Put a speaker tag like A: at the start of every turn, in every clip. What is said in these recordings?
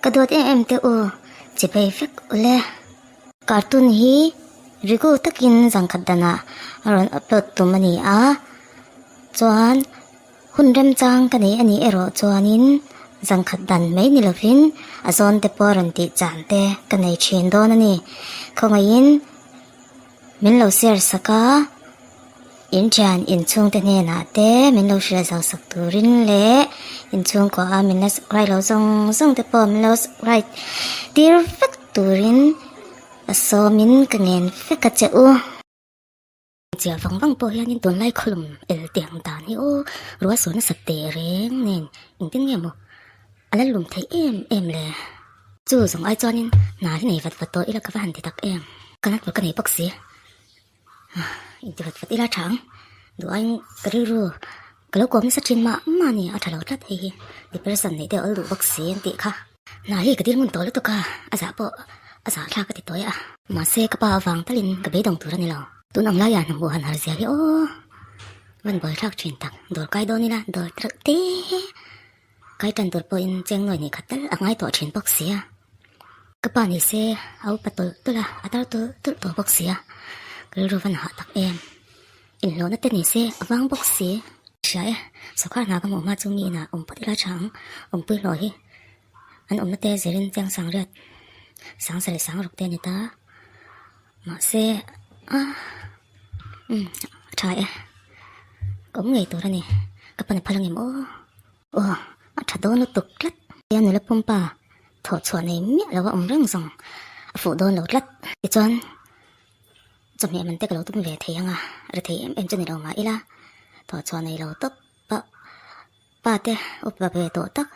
A: Ka dawt em em te u, chipei vek ule. Cartoon hi rigu takin zangkhat danah a rawn upload tum a ni a, chuan hun remchang ka nei a nih erawh chuanin zangkhat dan mai ni lovin a zawn te pawh a rawn tih chan te ka nei thin dawn a ni. Khawngaihin min lo share sak a, in thian inchhungte hnenah te min lo hrilh zau sak turin leh inchhungkua a min la subscribe lo zawng zawng te pawh min lo subscribe tir vek turin a sawmin ka ngen vek a che u. Chiah vang vang pawh hianin tunlai khawlum el tiang dan hi aw ruah sawn nasa teh reng nen engtin nge maw a la lum theih em em le. Chu zawng ai chuanin hna hi nei vat vat tawh ila ka va han ti tak em. Ka natpawh ka nei bawk si. Inti vat vat ila tha ang. Duh aiin ka rilru ka lo kawm nasa thin mah mah a ni a tha lo tlat hei hi depression neih te a awl duh bawk si an tih kha. Hna hi ka dil ngun tawh lutuk a, a zah pawh a zah thlak a ti tawi a. Mahse ka pa avang talin ka beidawng tur a ni lo. Tun ang laiah hna hmuh han har zia hi aw van buai thlak thin tak. Dawr kai dawn ila dawr tereuh te kai tan tur pawhin cheng nuai hnih khat tal a ngai tawh thin bawk si a. Ka pa ni se a upa tawlh tawlh a, a tar tawlh tawlh tawh bawk si a. Ka rilru van hah tak em. Inhlawhna te ni se a vang bawk si. Hria e, sawrkar hna ka hmuh hma chu mi inah awm phawt ila tha ang, awmpui hlawh hi an awmna te zirin chiang sang riat sang sa leh sang ruk te a ni ta. Mahse a umm a tha e, ka awm ngei tur a ni, ka pan a phal angem aw. Aw a tha dawn lutuk tlat. Tia nula pumpa thawh chhuah nei miah lo a awm reng zawng a fuh dawn lo tlat. Tichuan Chawhmeh man te ka lo tum ve thei ang a, ri thei em em chu ni lo mah ila, thawh chhuah nei lo tawp a pa te upa ve tawh tak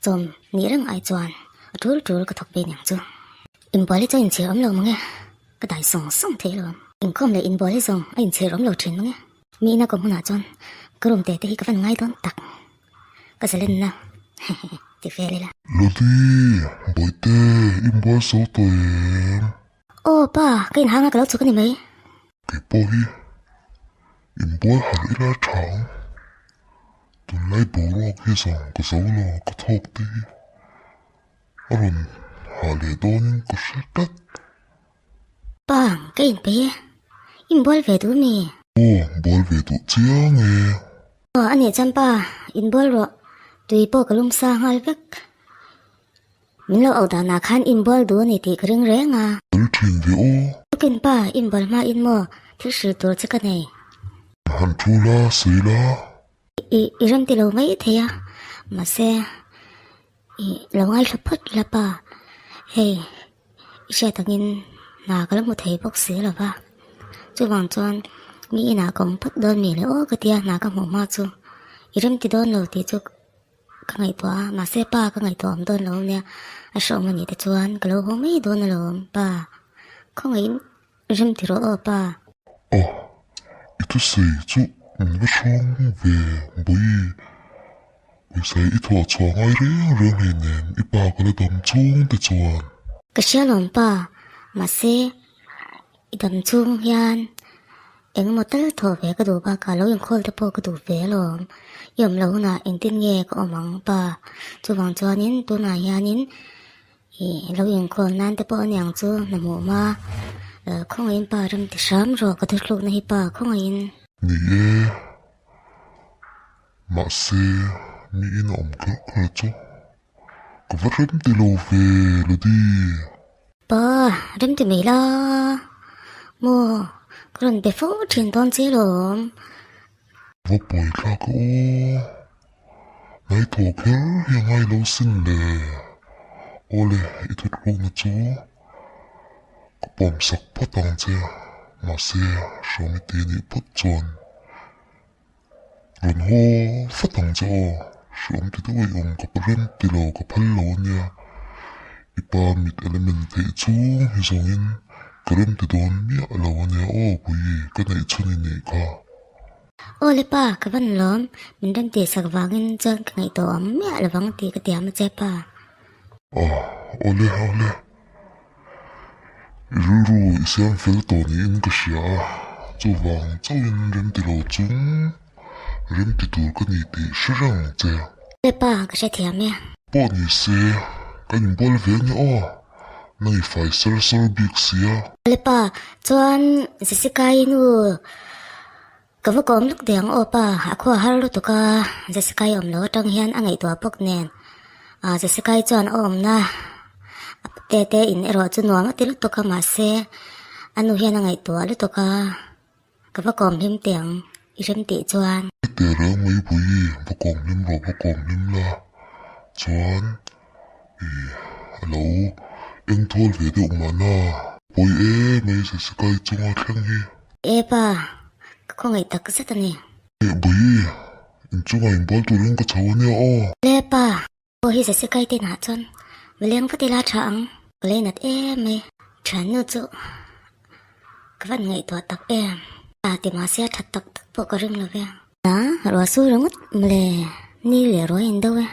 A: chawm nih reng ai chuan a tul tul ka thawk ve niang chu. Inbual hi chu a inchhir awm lo mang e, ka dai sawng sawng thei lo. Inkhawm leh inbual hi zawng a inchhir awm lo thin mang e. Mi ina ka hmunah chuan ka room te te hi ka van ngai dawn tak, ka zalenna hehehe ti vel ila.
B: Lodi, Bawihte, inbual so tawh em?
A: Aw pa, ka inhang a ka lo chhuk a ni mai.
B: Kei pawh hi inbual harh ila tha ang. Tunlai boruak hi zawng ka zo lo, ka thawk te hi a rawn ha leh dawnin ka hre tlat.
A: Pa, ka inpeih e. Inbual ve duh mi?
B: Aw, bual ve duh chiang e.
A: Aw, a nih chuan pa, inbual rawh. Tui pawh ka lum sa nghal vek. Min lo auh danah khan inbual duh a ni tih ka ring reng a.
B: Tel thin ve aw.
A: Tukin pa, inbual hma in maw thil hrilh tur che ka nei.
B: Han thu la, sawi la.
A: I, i rem ti lo mai thei a, mahse i lo ngaithla phawt la pa, hei i hriat angin hna ka la hmu thei bawk si lo va, chuvang chuan mi inah ka awm phawt dawn mi le aw ka tia hna ka hmuh hma chu i rem ti dawn lo tih chu Ka ngaihtuah a, mahse pa ka ngaihtuah awm dawn lo nia, a hreawm a nih te chuan ka lo haw mai dawn alawm pa, khawngaihin rem ti rawh aw pa.
B: Aw, i thusawi chu min va hrawng ve Bawi, pawisa i thawh chhuah ngai reng reng hei nen i pa ka la dam chung te chuan.
A: Ka hria lawm pa, mahse i dam chung hian Engemaw tal thaw ve ka duh bakah lo inkhawl te pawh ka duh ve alawm. I awm loh hunah engtin nge ka awm ang pa? Chuvang chuanin tunah hianin ih lo inkhawl nan te pawh aniang chu hna hmuh hma khawngaihin pa rem ti hram rawh ka thuthlukna hi pa khawngaihin.
B: Ni e, mahse miin a awm kher kher chu ka va rem ti lo ve Lodi.
A: Pa, rem ti mai la maw ka rawn be fo thin dawn che lawm.
B: Va pawi thlak a aw, ngaithawh kher hi a ngai lo sin le. Awle i thut rukna chu ka pawm sak phawt ang che, mahse hrawm i ti anih phawt chuan Rawn haw fat ang che aw, hreawm ti deuh i awm ka rem ti lo ka phal lo ania, i pa mit element theih chung hi zawngin ka rem ti dawn miah lo ania aw Puii ka neih chhun i nih kha.
A: Aw le pa, ka van lawm, min rem tih sak vangin chuan ka ngaihtuah awm miah lovang tih ka tiam a che pa.
B: Ah, aw le, aw le. I rilru i siam fel tawh niin ka hria a, chuvang chauhin rem ti lo chung rem ti tur ka ni tih hre reng ang che.
A: Pepa, ka hrethiam e.
B: Pawh ni se, Kan inbual ve ange aw, nang i fai ser sawr bik sia.
A: Awle pa, chuan Jessica-i nu ka va kawm lawk deh ang aw pa, a khua har lutuk a, Jessica-i awm lo atang hian a ngaihtuah bawk nen. Ah Jessica-i chuan a awmna te te in erawh chu nuam a ti lutuk a mahse a nu hian a ngaihtuah lutuk a. Ka va kawm hlim teh ang, i rem tih chuan.
B: I teh reng mai pui, va kawm hlim rawh, va kawm hlim la. Chuan i a lo eng thawl ve deuh mahna. Pawi em mai Jessica i chunga thleng hi.
A: E pa, ka khawngaih tak zet a ni.
B: E pui, inchunga inbual turin ka chho ania aw.
A: Le pa, Aw hi Jessica i tinah chuan va leng vat ila tha ang, ka lei nat em mai. Thiannu chu ka van ngaihtuah tak em. A ti mahse a that tak tak pawh ka ring lo ve. A ruah su ringawt mawle ni leh ruai in deuh e.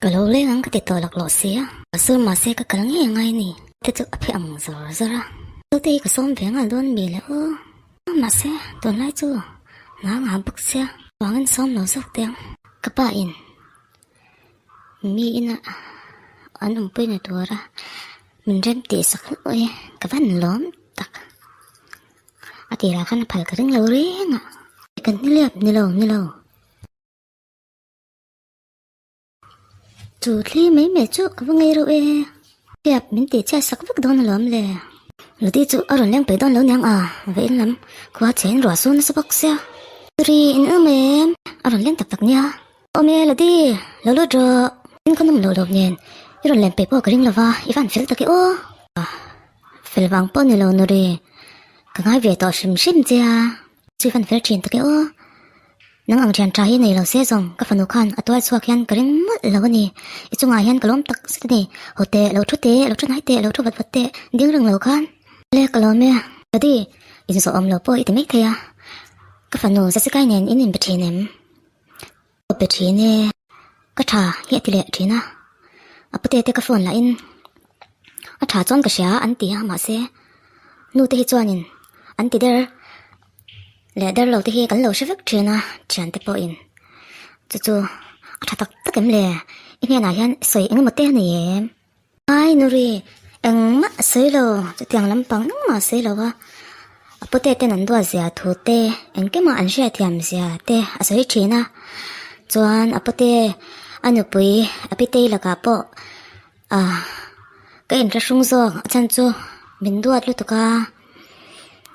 A: Ka lo leng ang ka ti tawh laklawh si a. Ruah sur mahse ka kal ngei angai ni. Te chu a phe ang zawr zawr a. Zote hi ka sawm ve nghal dawn mi le aw. Mahse tunlai chu nang ah bawk sia vangin sawm lo zawk teh ang. Ka pa in Mi ina an awmpui na tura min rem tih sak hlauh e, ka van lawm tak. A tirah khan a phal ka ring lo reng a, kan niliap ni lo ni lo. Chu thli mai mai chu ka va ngei reuh e, hliap min tih chhiat sak vek dawn alawm le. Ludi chu a rawn leng peih dawn lo niang a, vawiin lam khua chhe in ruah su nasa bawk sia. Turi in awm em? A rawn leng tak tak nia. Awm e Ludi, lo lut rawh. In ka nawm loh loh nen i rawn len peih pawh ka ring lova, i van fel tak e aw. Fel vang pawh ni lo Nuri, ka ngai ve tawh hrim hrim che a. Chu i van fel thin tak e aw. Nang ang thian tha hi nei lo se zawng ka fanu khan a tuai chhuak hian ka ring mawlh lo a ni. I chungah hian ka lawm tak zet a ni. Haw teh, lo thu teh, lo thu hnai teh, lo thu vat vat teh, ding reng lo khan. Le ka lawm e. Ladi, inzawh awm lo pawh i ti mai thei a. Ka fanu Jessica-i nen in inbe thin em? Ka pe thin e. Ka tha hi a ti leh thin a. A pute te ka phone lahin a tha chuan ka hria an ti a mahse nu te hi chuanin an ti der leh der lo te hi kan lo hre vek thin a thiante pawhin chu chu a tha tak tak em le i hnenah hian sawi engemaw te a nei em. Ai Nuri, engmah a sawi lo, chutiang lampang engmah a sawi lo a, a pute ten an duat zia thu te, engkimah an hriatthiam zia te a sawi thin a, chuan a pute a nupui a pitei lakah pawh ah ka inthlahrung zawk a chhan chu min duat lutuk a,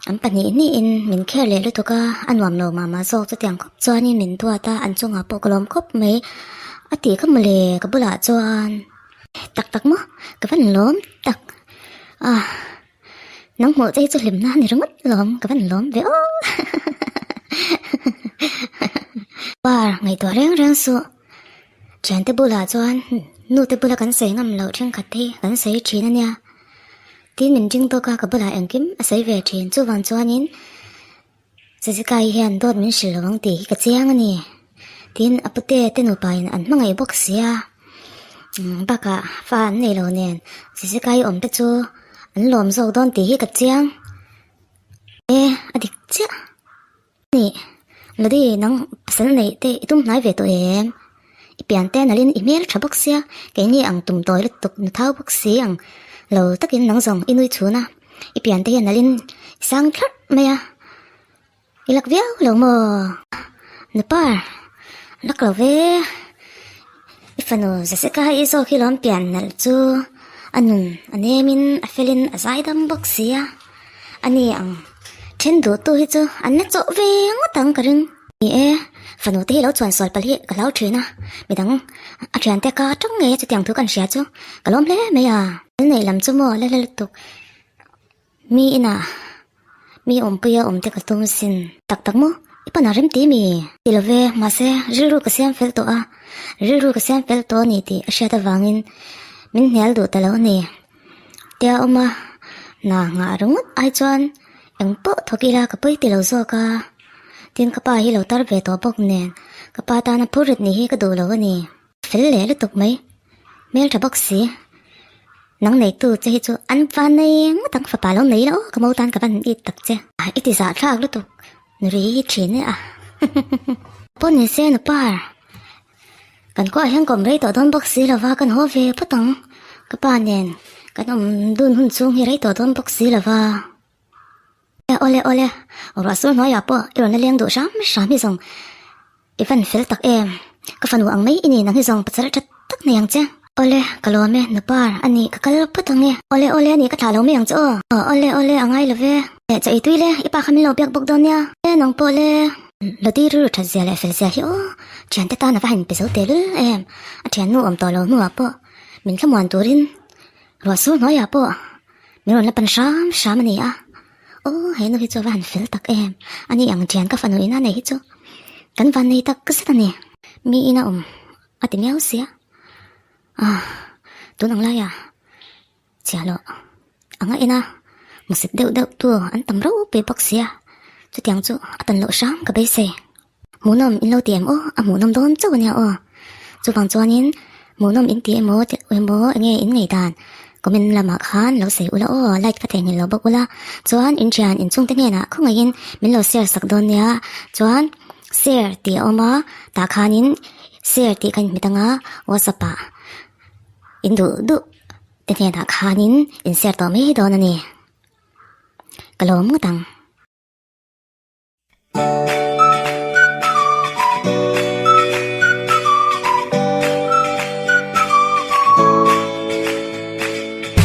A: an pahnih hnihin min kher leh lutuk a, a nuam lo mah mah zawk chutiang khawp chuanin min duat a, an chungah pawh ka lawm khawp mai a tih kha mawle ka bulah chuan. Tak tak maw? Ka van lawm tak. Ah, nang hmuh che hi chu hlimna a ni ringawt lawm, ka van lawm ve aw. Par ngaihtuah reng reng suh. Thiante bulah chuan nu te bula kan sawi ngam loh thenkhat te hi kan sawi thin a nia. Tin min ring tawk a ka bulah engkim a sawi ve thin. Chuvang chuanin Jessica-i hian dawt min hrilh lo ang tih hi ka chiang a ni. Tin, a pute te nupa in an hmangaih bawk si a. Bakah fa an nei lo nen Jessica-i awm te chu an lawm zawk dawn tih hi ka chiang. E, a dik chiah. Ni, Lodi, nang pasal neih te i tum hnai ve tawh em? I pian te nalhin i hmel tha bawk sia, keini ang tum tawi lutuk nu thau bawk si ang lo takin nang zawng i nui chhun a, i pian te hian nalhin i sang thlarh mai a, i lak viau lo maw? Nupa, lak lo ve, i fanu Jessica i zawk hi lawm pian nalh chu a nun a nemin a felin a zaidam bawk sia, ani ang then duhtu hi chu an la chawh ve ngawt ang ka ring. Ni e, fanu te hi lo chuan sual palh hi ka hlau thin a, midang a thiante ka tang ngei a chutiang thu kan hria chu ka lawm hle mai a. Thil neih lam chu maw la hla lutuk, mi inah mi awmpuia awm te ka tum sin. Tak tak maw, i pan a rem ti mi? Ti lo ve, mahse rilru ka siam fel tawh a, rilru ka siam fel tawh a ni tih a hriat avangin min hnial duh ta lo a ni. Tia awm a, hna nghah ringawt ai chuan eng pawh thawk ila ka pawi ti lo zawk a. Tin ka pa hi lo tar ve tawh bawk nen ka pa tana phur rit nih hi ka duh lo a ni. Fel leh lutuk mai, hmel tha bawk si. Nang neitu che hi chu an van nei ngawt ang fapa lo nei lo ka mo tan ka van it tak che. I ti zah thlak lutuk nuri hi thin e a. Pawn ni se nu par. Kan kawh ah hian kawm rei tawh dawn bawk si lova kan haw ve phawt ang. Ka pa nen kan awm dun hun chhung hi rei tawh dawn bawk si lo va. Awle awle, ruah sur hnuaiah pawh i rawn la leng duh hram hram hi zawng i van fel tak em. Ka fanu ang mai i ni nang hi zawng pasal tha tak nei ang che. Awle, ka lawm e, nupar a nih ka kal phawt ang e. Awle awle a nih ka thlah lo mai ang che aw. Awle awle a ngai lo ve. Eh chaw ei tui le, i pa kha min lo biak bawk dawn nia. E nang pawh le. Lodi rilru that zia leh fel zia hi aw, thiante tan a va han pe zo tehlul em. A thiannu awm tawh lo hnuah pawh min thlamuan turin ruah sur hnuaiah pawh min rawn la pan hram hram a ni a. Aw he nu hi chu a va han fel tak em. Ani ang thian ka fanu ina nei hi chu kan van nei tak zet a ni. Mi ina awm a ti miau sia. Ah tun ang laiah Chhia loh a ngaih a, hmusit deuh deuh tu an tam ropui bawk sia, chutiang chu a tan loh hram ka beisei. Hmuhnawm in lo ti em aw, a hmuhnawm dawn chauh ania aw. Chuvang chuanin hmuhnawm in ti emaw tih emaw enge in ngaihdan comment lamah khan lo sawi ula aw, like ka theihnghilh lo bawk ula, chuan in thian inchhungte hnenah khawngaihin min lo share sak dawn nia, chuan share tih a awm a, tah khanin share tih ka inhmit anga whatsapp ah in duh duh. Te hnenah khanin in share tawh mai dawn a ni. Ka lawm ngawt ang.